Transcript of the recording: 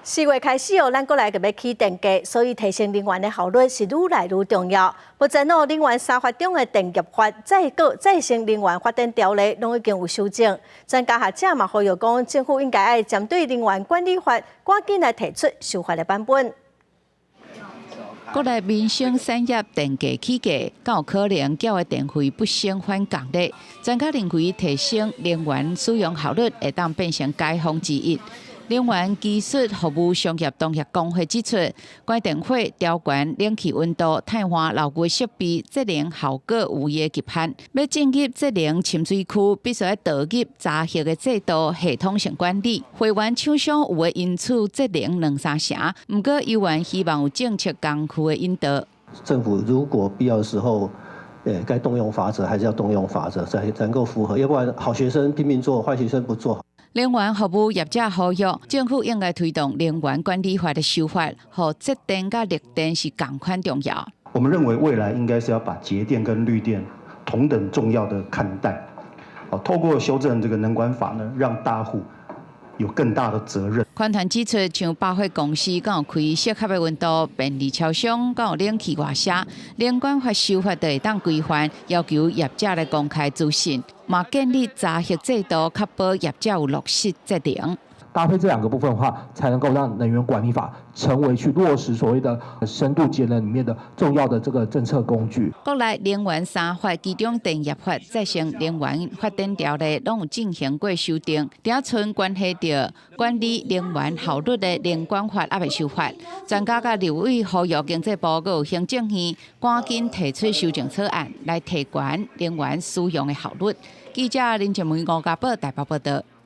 4月開始哦，咱國內就欲起電價，所以提升能源的效率是愈來愈重要。目前哦，能源三法中的電業法、再閣再生能源發展條例攏已經有修正。專家學者嘛呼籲講，政府應該愛針對能源管理法，趕緊來提出修法的版本。國內民生產業電價起價，敢有可能繳的電費不升反降咧？專家認為，提升能源使用效率會當變成解方之一。能源技術服務商業同業公會指出，關電火、調懸冷氣溫度、汰換老舊設備，節能效果有伊的極限。欲進入節能深水區，必須愛導入查核的制度、系統性管理。會員廠商有的因此節能兩三成，毋過猶原希望有政策工具的引導。政府如果必要的時候，該動用罰則，還是要動用罰則，才能夠符合。要不然好學生拼命做，壞學生不做。能源服務業者呼籲，政府應該推動能源管理法的修法，予節電佮綠電是仝款重要。我們認為未來應該是要把節電跟綠電同等重要的看待。透過修正這個能管法呢，讓大戶有更大的責任。環團指出，像百貨公司敢有開適合的溫度，便利超商敢有冷氣外瀉，能管法修法就會當規範，要求業者來公開資訊，嘛建立查核制度，確保業者有落實節能。搭配這兩個部分的話，才能夠讓能源管理法成為去落實所謂的深度節能裡面的重要的這個政策工具。國內能源三法，其中電業法、再生能源發展條例攏有進行過修訂，頂賰關係著管理能源效率的能管法猶未修法。專家佮立委呼籲經濟部閣有行政院趕緊提出修正草案，來提懸能源使用的效率。記者林靜梅、吳家寶台北報道。